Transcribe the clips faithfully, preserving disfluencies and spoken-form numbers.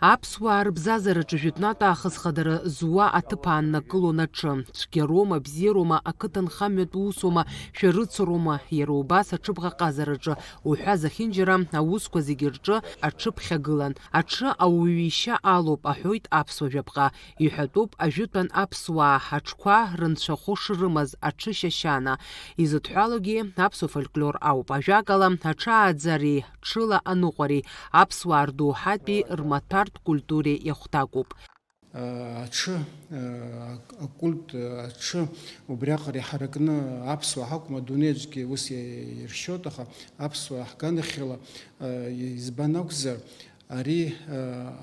Аԥсуаа рыбзазараҿы жәытәнатә аахыс хадара зуа аҭыԥ ааннакылон аҽы. Цәгьароума, бзиароума, ақыҭанхамҩатә усума, шәарыцароума, иара убас аҽыбӷаҟазараҿы уҳәа зехьынџьара аусқәа зегьы рҿы аҽыԥхьагылан. Аҽы ауаҩы ишьа алоуп, аҳәоит аԥсуа жәаԥҟа. Иҳәатәуп, ажәытәан аԥсуаа аҽқәа рынцәахәы шрымаз аҽы шьашьана. Изыдҳәалогьы аԥсуа фольклор ауп. Ажәакала, аҽааӡареи ҽыла аныҟәареи аԥсуаа рдоуҳатәи рмаҭәартә культуреи иахәҭакуп. Аҽы, акульт, аҽы убриаҟара иҳаракны аԥсуаа ҳакәым, адунеи аҿгьы ус иршьоит, аха аԥсуаа ҳганахьала, избан акәзар, ари,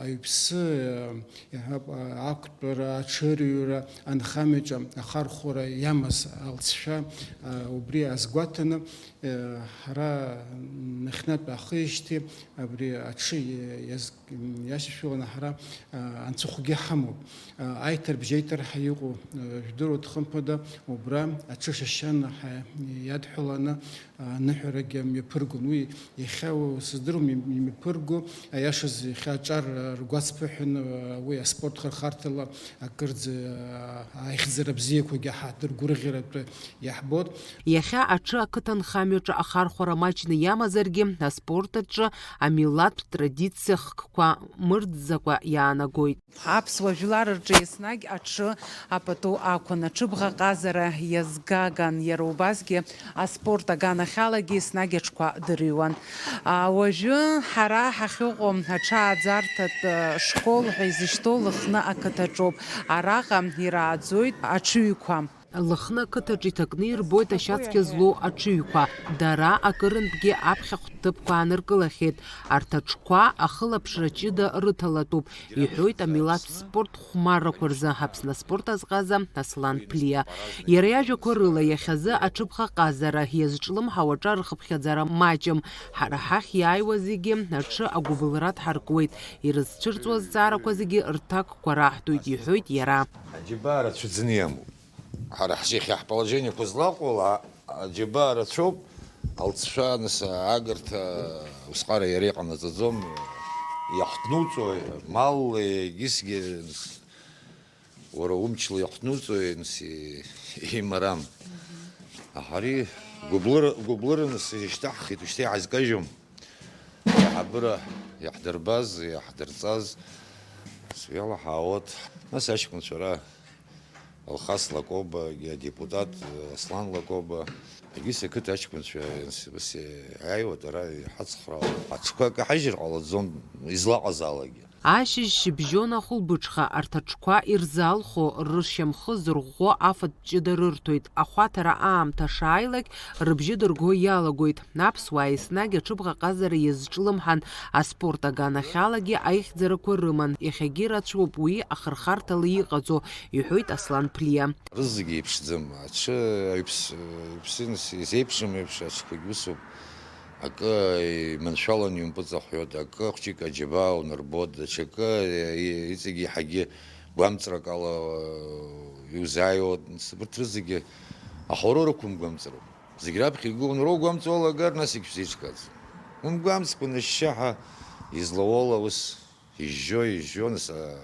аҩԥсы, иаҳҳәап, ақәтәара, аҽырҩра, анхамҩаҿы ахархәара иамаз алҵшәа, убри азгәаҭаны, ҳара нахьхьынтә ҳаахижьҭеи абри аҽы иаз-, иашьашәыланы ҳара анцәахәгьы ҳамоуп. Аиҭарбжьеиҭарҳа иҟоу, жәдыруеит, хымԥада, убра аҽы шьашьана ҳәа иадҳәаланы, аныҳәарагьы мҩаԥыргон. Уи иахьа сыздыруам, им-, имҩаԥырго, аиашаз иахьа аҿар ргәацԥыҳәаны, уи аспорт хырхарҭала акырӡа аихьӡара бзиақәагьы ҳадыргәырӷьаратәы иаҳбоит. Иахьа аҽы ақыҭанхамҩаҿы ахархәара маҷны иамазаргьы, аспорт аҿы амилаҭтә традициа хкқәа мырӡӡакәа иаанагоит. Аԥсуа жәлар рҿы еснагь аҽы апату ақәын, аҽыбӷаҟазара иазгаган, иара убасгьы аспорт аганахьалагьы еснагь аҽқәа дырҩуан. А, уажәы ҳара ҳахьыҟоу аҽааӡарҭатә школ ҳәа изышьҭоу Лыхны ақыҭаҿоуп. Араҟа ирааӡоит аҽыҩқәа. Лыхны ақыҭаҿы иҭакны ирбоит ашьацқьа злоу аҽыҩқәа. Дара акырынтәгьы аԥхьахәтә ҭыԥқәа ааныркылахьеит. Арҭ аҽқәа ахылаԥшра ҷыда рыҭалатәуп, иҳәоит амилаҭтә спорт хәмаррақәа рзы Аԥсны аспорт азҟаза Аслан Ԥлиа. Иара иажәақәа рыла, иахьазы аҽыбӷаҟазара иазҿлымҳау аҿар рхыԥхьаӡара маҷым. Ҳара ҳахь иааиуа зегьы аҽы агәыбылра дҳаркуеит. Ирызцәырҵуа азҵаарақәа зегьы рҭакқәа раҳҭоит, иҳәоит иара. Аџьабаа рацәаӡаны иамоуп. Ҳара ҳзы иахьа ҳположениеқәа злаҟоу ала, аџьабаа рацәоуп, алҵшәа, нас, агарҭа, усҟара иара иҟанаҵаӡом, иаҳҭнуҵои, мал, егьысгьы, нас, уара умчла иаҳҭнуҵои, нас, и-, имарам. Аха ари гәыблыра, гәыблыра, нас, ишьҭаҳхит, ушьҭа иҳазкажьуам. Аиҳабыра иаҳдырбаз, иаҳдырҵаз, нас, иалаҳауеит. Нас аҷкәынцәа ара Алхас Лакоба, адепутат Аслан Лакоба, егьыс ақыҭа аҷкәынцәа, ус иааиуеит, ара иҳацхраауеит. Аҽқәа акы ҳажьыр ҟалаӡом, излаҟазаалакгьы. Ашьыжь шьыбжьон ахәылбыҽха арҭ аҽқәа ирзалхо, рышьамхы зырӷәӷәо афатә ҷыда рырҭоит. Ахәаҭара аамҭа шааилак, рыбжьы дырго иалагоит. Аԥсуаа еснагь аҽыбӷаҟазара иазҿлымҳан, аспорт аганахьалагьы аихьӡарақәа рыман, иахьагьы рацәоуп уи ахырхарҭала иҟаҵо, иҳәоит Аслан Ԥлиа. Рызегьы еиԥшӡам. Аҽы аҩԥс-, аҩԥсы изеиԥшым еиԥш, аҽқәагь усуп. Акы иманшәаланы иумпыҵахәҳәоит, акы хәҷык аџьабаа унарбоит, даҽакы, и-, иҵегь еиҳагьы гәамҵрак ала иузааиуеит. Абарҭ рызегьы ахәарыра уқәымгәамҵроуп. Зегь раԥхьа игәы уанроугәамҵуа уалагар, нас егьшәзеиҿкааӡом. Умгәамҵкәа, нышьшьаҳәа излауала ус ижжо, ижжо, нас, а,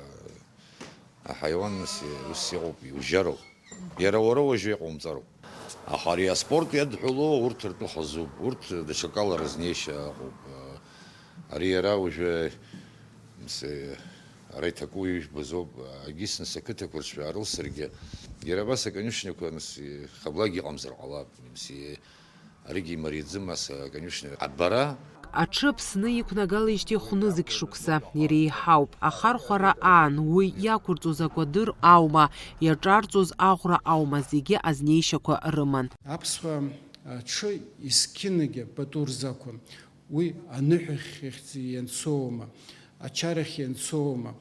аҳаиуан, нас, ус иҟоуп, иужьароуп. Иара уара уажәы иҟоумҵароуп. Аха ари аспорт иадҳәалоу урҭ ртәы хазуп, урҭ даҽакала разнеишьа ыҟоуп. Ари иара уажәы, мс, ара иҭаку ижәбоз ауп, агьыс, нас, ақыҭақәа рҿы шәаарылсыргьы, иара абас аконюшниақәа, нас, хаблагьы иҟамзар ҟалап, мс, аригьы имариаӡам, ас аконюшниа абара. Аҽы Аԥсны иқәнагалеижьҭеи хәнызқь шықәса иреиҳауп. Ахархәара аан уи иақәырҵоз акәадыр аума, иаҿарҵоз аӷәра аума, зегьы азнеишьақәа рыман. Аԥсуаа аҽы есқьынагьы пату рзақәым. Уи аныҳәахь ианцоума, ачарахь ианцоума,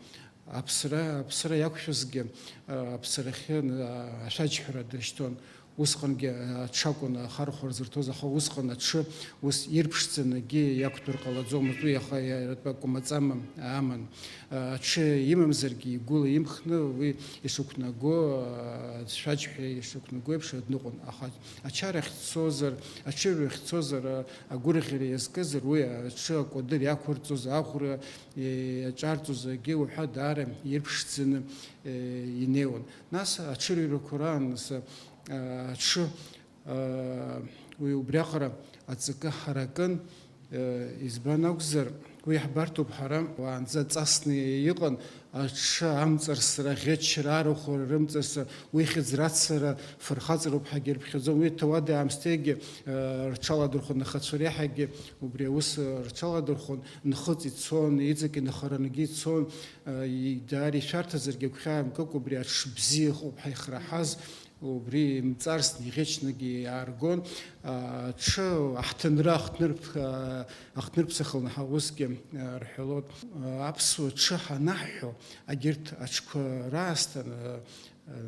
аԥсра, аԥсра иақәшәазгьы, а, аԥсрахьы, а, ашәаџьҳәара дыршьҭуан. Усҟангьы аҽы акәын ахархәара зырҭоз, аха усҟан аҽы ус ирԥшӡанагьы иақәтәар ҟалаӡомызт, уи аха иаратәы акәмаҵама аман. Аҽы имамзаргьы игәыла имхны уи ишықәнаго, аӡшәаџь ҳәа ишықәнаго еиԥш дныҟәон. Аха ачара ахьцозар, аҽыҩра ахьцозар, агәырӷьара иазкызар, уи аҽы акәадыр иақәырҵоз, аӷәра, е, иаҿарҵоз, егьи уҳәа даара ирԥшӡаны, е, инеиуан. Нас аҽырҩрақәа раан, нас, а, аҽы, а, уи убриаҟара аҵакы ҳаракын, е, избан акәзар, уи ҳбарҭоуп ҳара, уаанӡа ҵасны иҟан, аҽы амҵарсра, аӷьычра, арахә рымҵарсра, уи хьыӡрацара, фырхаҵароуп ҳәагьы ирԥхьаӡон. Уи ҭауади-аамсҭеигьы, э, рҽаладырхәон, нхацәа реиҳагьы убри аус, э, рҽаладырхәон, нхыҵ ицон, иҵегь инхарангьы ицон, э, и-, даара ишәарҭазаргьы агәхьаа имкыкәа убри аҽы бзиа ыҟоуп ҳәа ихраҳаз, убри имҵарсны, иӷьычнагьы иааргон, э, аҽы аҳҭынра ахҭнырԥ-, э, ахҭнырԥсахаланы ҳа усгьы, э, рҳәалон. Э, аԥсуа ҽы ҳанаҳҳәо, егьырҭ аҽқәа раасҭа, э,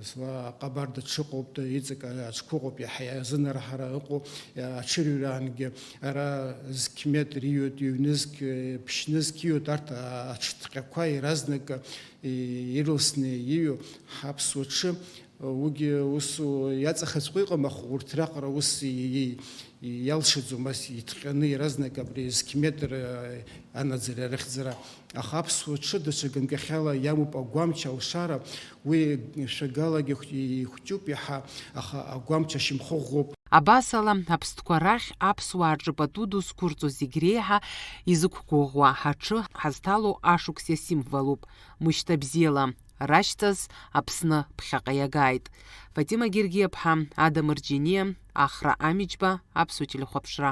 Сла аҟабарда дшыҟоуп, иҵегь аҽқәа ыҟоуп, иаҳа иазынарҳара ыҟоу, аҽырҩраангьы ара зқь метр иҩуеит, ҩнызқь, ԥшьнызқь иҩуеит, арҭ аҽҭҟьақәа иаразнак ирылсны иҩу ҳаԥсуа ҽы, уигьы ус иаҵахаҵәҟьо иҟам, аха урҭ раҟара ус и-, и-, иалшаӡом, ас иҭҟьаны иаразнак абри зқь метр анаӡара, арыхьӡара. Аха аԥсуа ҽы даҽа ганкахьала иамоуп агәамч алшара, уи шәагалагьы ихә-, ихәҷуп иаҳа, аха агәамч ашьамхы ӷәӷәоуп. Абасала, аԥстәқәа рахь аԥсуаа рҿы пату ду зқәырҵо зегь реиҳа изықәгәыӷуа ҳаҽы ҳазҭало ашықәс иасимволуп, мышьҭа бзиала рашьҵас Аԥсны ԥхьаҟа иагааит. Фатима Гергиаԥҳа, Адам Рџьениа, Ахра Амиџьба, Аԥсуа телехәаԥшра.